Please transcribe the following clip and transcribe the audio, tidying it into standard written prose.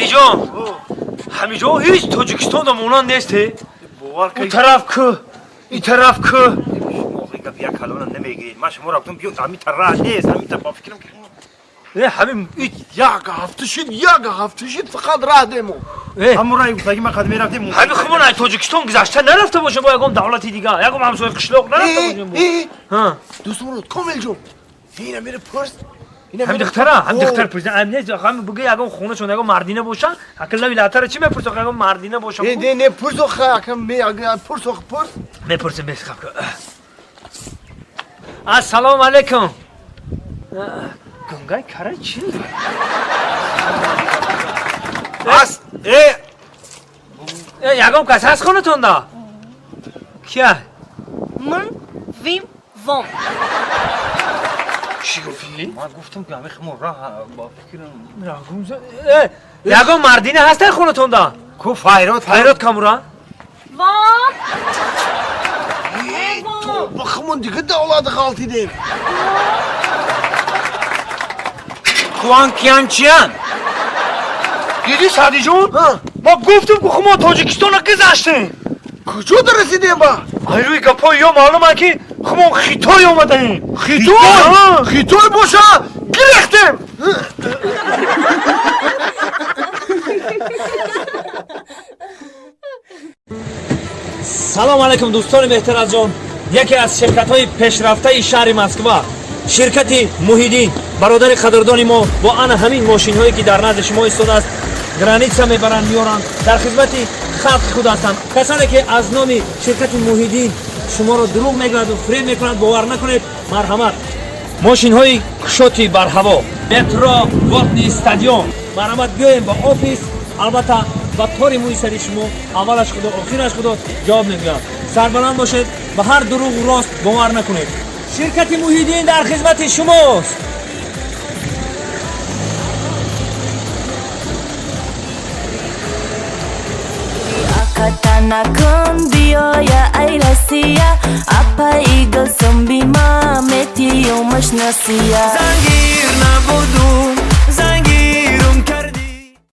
Садиҷон, ҳамиҷо ҳеҷ Тоҷикистонда монанд нест. Бовар У тараф кӯ, и тараф кӯ. Шумо гап як калона намегиред. Ман шуморо гуфтам, биё, ҳамин тараф нест, ҳамин тараф ба фикрам ки Э, ҳамин Як ҳафта шид, як ҳафта шид, фақат раҳ демо. Ҳамон раи гуфтагӣ ман қад мерафтем. Ҳамин хумон ай Тоҷикистон гузашта нарафта бошем, бо ягон давлати дигар, ягон ҳамсоя қишлоқ нарафта бошем. Ҳа. Дӯст Мурод, Комилҷон, ина мере пурс. Ҳамин духтара, ҳамин духтар пурсида, ам нест, ҳамин буга ягон хонашон ягон мардина боша, акл лави латара чӣ мепурсо, ягон мардина боша. Не, не, не, пурс, охе, акам ме, пурс, охе, пурс. Мепурсем, бес хаб. Ассалому алайкум. Гунгай кара чӣ? Ас э. Э, ягон кас ҳаст хонатонда? Кия? Мн, вим, вом. Чӣ гуфтӣ? Ман гуфтам ки ҳамин хумон раҳ ба фикрам. Э, ягон мардина ҳаст дар хонатонда? Ку файрод. Файрод камура? Вом. Ба хумон дига давлат ғалтидем. Куан киян чиян? Диди, Садиҷон? Ма гуфтам ки хумо Тоҷикистона гузаштем. Куҷо расидем ба? Ай рӯи гапҳои ё маълум ки хумо Хитой омадаем. Хитой? Хитой боша, гирехтем. Салом алайкум, дӯстони меҳтаразҷон. Яке аз ширкатҳои пешрафтаи шаҳри Москва, ширкати Муҳиддин, бародари қадрдони мо, бо ана ҳамин мошинҳое ки дар назди шумо истодааст, граница мебаранд, меёранд, дар хизмати халқи худ ҳастанд. Касоне ки аз номи ширкати Муҳиддин шуморо дурӯғ мегӯяду фиреб мекунад, бовар накунед. Марҳамат, мошинҳои кушоти барҳаво, метро Водный стадион. Марҳамат, биёем ба офис. Албатта, ба тори мӯи сари шумо аввалаш Худо, охираш Худо ҷавоб мегӯяд. Сарбаланд бошед, ба ҳар дурӯғу рост бовар накунед. Ширкати Муҳиддин дар хизмати шумост. Аката накун, биёя, ай Россия, апаи гулсумби ма метиёмаш насия.